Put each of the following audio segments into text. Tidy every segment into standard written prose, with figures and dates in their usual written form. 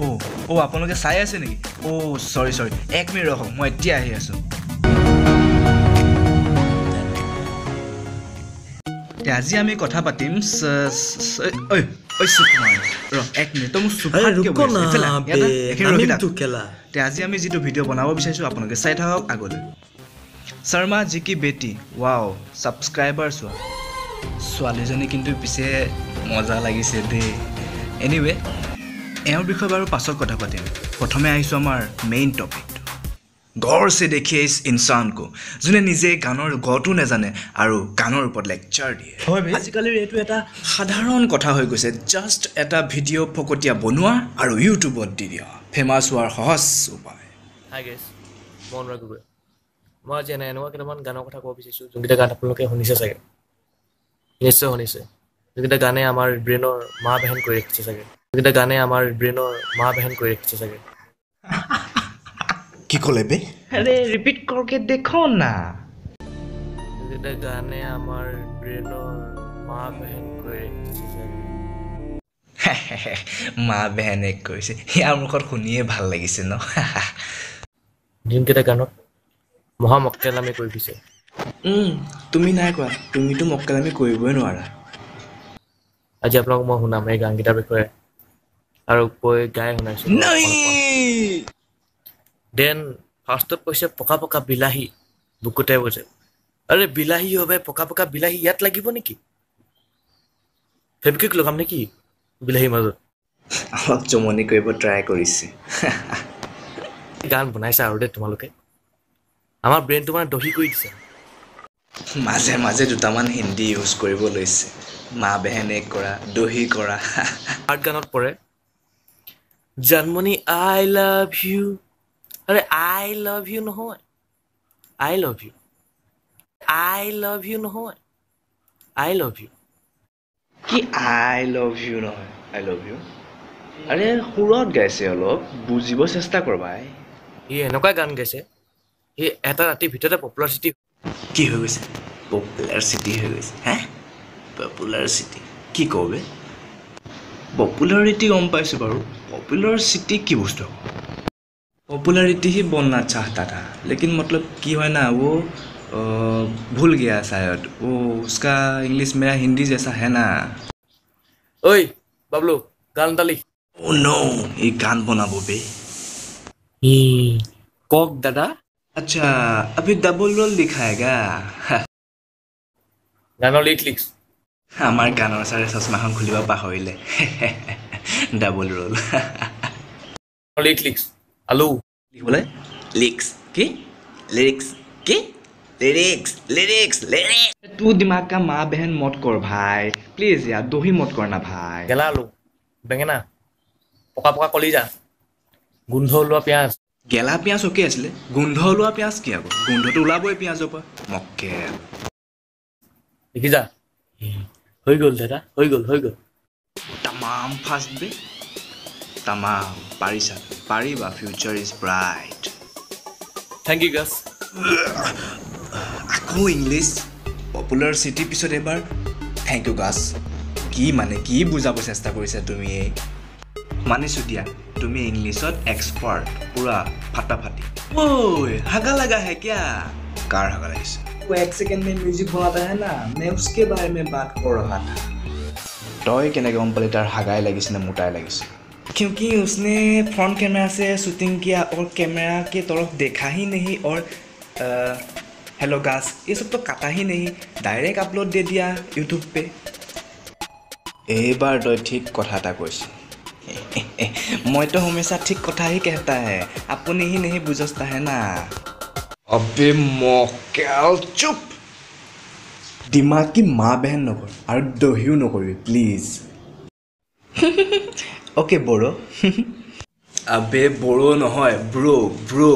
অ' অ' আপোনালোকে চাই আছে নেকি? অ' চৰি চৰি, এক মিনিট ৰখক, মই এতিয়া আহি আছোঁ। আজি আমি কথা পাতিম, ৰ এক মিনিট, তই মোক চোফাত কিয় বহিছ? এইফালে আহ, ইয়াত আহ, এইখিনি ৰখি থাক। তে আজি আমি যিটো ভিডিঅ' বনাব বিচাৰিছোঁ, আপোনালোকে চাই থাকক আগলৈ। শৰ্মা জি কি বেটি, ৱাও, ছাবস্ক্ৰাইবাৰ চোৱা, ছোৱালীজনী কিন্তু পিছে মজা লাগিছে দেই। এনিৱে, এওঁৰ বিষয়ে বাৰু পাছত কথা পাতিম। প্ৰথমে আহিছোঁ আমাৰ মেইন টপিকটো। गौर से देखिए इस इंसान को, যোনে নিজে গানৰ গটো নাজানে আৰু গানৰ ওপৰত লেকচাৰ দিয়ে। হয় বে। আজিকালিৰ এইটো এটা সাধাৰণ কথা হৈ গৈছে, জাষ্ট এটা ভিডিঅ' ফকতীয়া বনোৱা আৰু ইউটিউবত দি দিয়া, ফেমাছ হোৱাৰ সহজ উপায়। হাই গেছ, মই অনুৰাগ গগৈ। মই আজি এনেকুৱা কেইটামান গানৰ কথা ক'ব বিচাৰিছোঁ, যোনকেইটা গান আপোনালোকে শুনিছে চাগে, নিশ্চয় শুনিছে, যোনকেইটা গানে আমাৰ ব্ৰেইনৰ মা বেহেন কৰি ৰাখিছে চাগে, যোনকেইটা গানে আমাৰ ব্ৰেইনৰ মা বেহেন কৰি ৰাখিছে চাগে। কি ক'লে বে? আৰে, ৰিপিট करके देखो ना। যোনকেইটা গানে আমাৰ ব্ৰেইনৰ মা বেহেন কৰি ৰাখিছে চাগে। মা বেহেনে কৈছে, ইয়াৰ মুখত শুনিয়ে ভাল লাগিছে ন? যোনকেইটা গানত মহা মক্কেলামি কৰি দিছে। তুমি নাই কোৱা, তুমিতো মক্কেলামি কৰিবই নোৱাৰা। আজি আপোনালোকক মই শুনাম এই গানকেইটাৰ বিষয়ে আৰু কৈ গাই শুনাইছোঁ। Then ফাৰ্ষ্টত কৈছে, পকা পকা বিলাহী বুকুতে কৈছে। আৰে বিলাহী হবে, পকা পকা বিলাহী ইয়াত লাগিব নেকি? ফেবিকুইক লগাম নেকি বিলাহীৰ মাজত? অলপ জমনি কৰিব ট্ৰাই কৰিছে। গান বনাইছা আৰু দেই তোমালোকে, আমাৰ ব্ৰেইনটো মানে দহি কৰি দিছে। মাজে মাজে দুটামান হিন্দী ইউজ কৰিব লৈছে, মা বেহেনে কৰা, দহি কৰা। থাৰ্ড গানত পৰে, জানমণি I love you. আৰে I love you নহয়, I love you. I love you নহয়, I love you. কি I love you নহয়, I love you? আৰে, সুৰত গাইছে, অলপ বুজিব চেষ্টা কৰবা। সি এনেকুৱা গান গাইছে, সি এটা ৰাতিৰ ভিতৰতে পপুলাৰ চিটি কি হৈ গৈছে? পপুলাৰ চিটি হৈ গৈছে। হে, পপুলাৰ চিটি কি কওঁ বে? পপুলাৰিটি গম পাইছোঁ বাৰু, পপুলাৰ চিটি কি বস্তু? पॉपुलैरिटी ही बोलना चाहता था, लेकिन मतलब की है ना, वो भूल गया शायद। वो उसका इंग्लिश मेरा हिंदी जैसा है ना। ঐ বাবলু, গান এটা লিখ। ओ नो, ये गान बनाबो बे। কওক দাদা। अच्छा, अभी डबल रोल दिखाएगा। গানৰ লিখ লিখ। আমাৰ গানৰ ছাৰে চশমাখন খুলিব পাহৰিলে। Double roll. লিখ লিখ আলু। লিখিবলৈ লিক্স কি, লিৰিক্স কি, लिरिक्स लिरिक्स लिरिक्स। तू दिमाग का माँ बहन मत कर भाई, प्लीज यार, दही मत करना भाई। গেলা আলু, বেঙেনা, পকা পকা কলিজা, গোন্ধ ওলোৱা পিঁয়াজ। গেলা পিঁয়াজ অকে আছিলে, গোন্ধ ওলোৱা পিঁয়াজ কি আকৌ? গোন্ধটো ওলাবই পিঁয়াজৰ পৰা, মক্কেল। দেখিছা, হৈ গ'ল দাদা, হৈ গ'ল, হৈ গ'ল। তামাম ফাষ্ট বে, তামাম পাৰিছা, পাৰিবা, future is bright. Thank you guys. আকৌ ইংলিছ, পপুলাৰ চিটিৰ পিছত এবাৰ thank you গাছ। কি মানে, কি বুজাব চেষ্টা কৰিছা তুমি এই? মানিছোঁ দিয়া, তুমি ইংলিছত এক্সপাৰ্ট, পূৰা ফাটাফাটি। ঐ, हागा लगा है क्या? কাৰ হাগা লাগিছে? वो एक सेकंड में म्यूजिक बनाता है ना, मैं उसके बारे में बात कर रहा था। তই কেনেকৈ গম পালি তাৰ হাগাই লাগিছে নে মোটাই লাগিছে? क्योंकि उसने फ्रंट कैमरा से शूटिंग किया और कैमरा के तरफ देखा ही नहीं और हेलो गाइस, ये सब तो काटा ही नहीं, डायरेक्ट अपलोड दे दिया यूट्यूब पे। এইবাৰ তই ঠিক কথা এটা কৈছ। मैं तो हमेशा ठीक কথা ही कहता है, আপুনি ही नहीं बुझता है ना। अबे मक्केल, चुप, दिमाग की माँ बहन নকৰ আৰু দহিও নকৰিবি প্লিজ। অ'কে বড়ো। আবে বড়ো নহয়, bro, bro,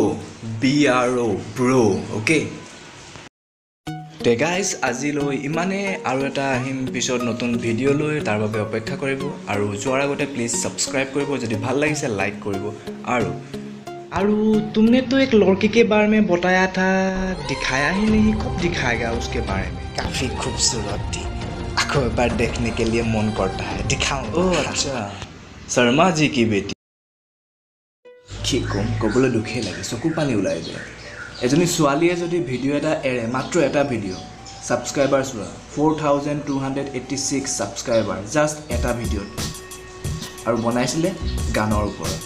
BRO, bro. Okay তে গাইজ, আজিলৈ ইমানে। আৰু এটা আহিম পিছত নতুন ভিডিঅ' লৈ, তাৰ বাবে অপেক্ষা কৰিব। আৰু যোৱাৰ আগতে প্লিজ ছাবস্ক্ৰাইব কৰিব, যদি ভাল লাগিছে লাইক কৰিব। আৰু तुमने तो एक लड़की के बारे में बताया था, दिखाया ही नहीं, कब दिखाएगा उसके बारे में? काफी खूबसूरत थी, आंखों बार देखने के लिए मन करता है, दिखाओ। ओ अच्छा, शर्मा जी की बेटी। কি ক'ম, ক'বলৈ দুখেই লাগে, চকু পানী ওলাই যায়। এজনী ছোৱালীয়ে যদি ভিডিঅ' এটা এৰে, মাত্ৰ এটা ভিডিঅ', ছাবস্ক্ৰাইবাৰ চোৱা 4286 ছাবস্ক্ৰাইবাৰ জাষ্ট এটা ভিডিঅ'ত, আৰু বনাইছিলে গানৰ ওপৰত।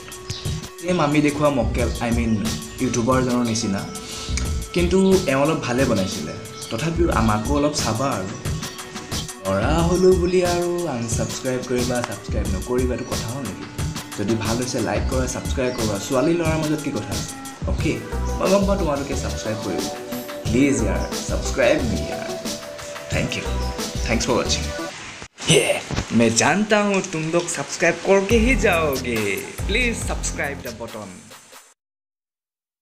ছেম আমি দেখুওৱা মক্কেল, I mean ইউটিউবাৰজনৰ নিচিনা, কিন্তু এওঁ অলপ ভালে বনাইছিলে। তথাপিও আমাকো অলপ চাবা। আৰু ল'ৰা হ'লোঁ বুলি আৰু আনছাবস্ক্ৰাইব কৰিবা, ছাবস্ক্ৰাইব নকৰিবা, এইটো কথা হ'ল নেকি? যদি ভাল হৈছে লাইক কৰা, ছাবস্ক্ৰাইব কৰা। ছোৱালী ল'ৰাৰ মাজত কি কথা আছে? অ'কে, মই গম পাওঁ তোমালোকে ছাবস্ক্ৰাইব কৰিব। প্লিজ यार, ছাবস্ক্ৰাইব মি यार। Thank you, thanks for watching. मैं जानता हूँ तुम लोग सब्सक्राइब करके ही जाओगे। Please subscribe the button.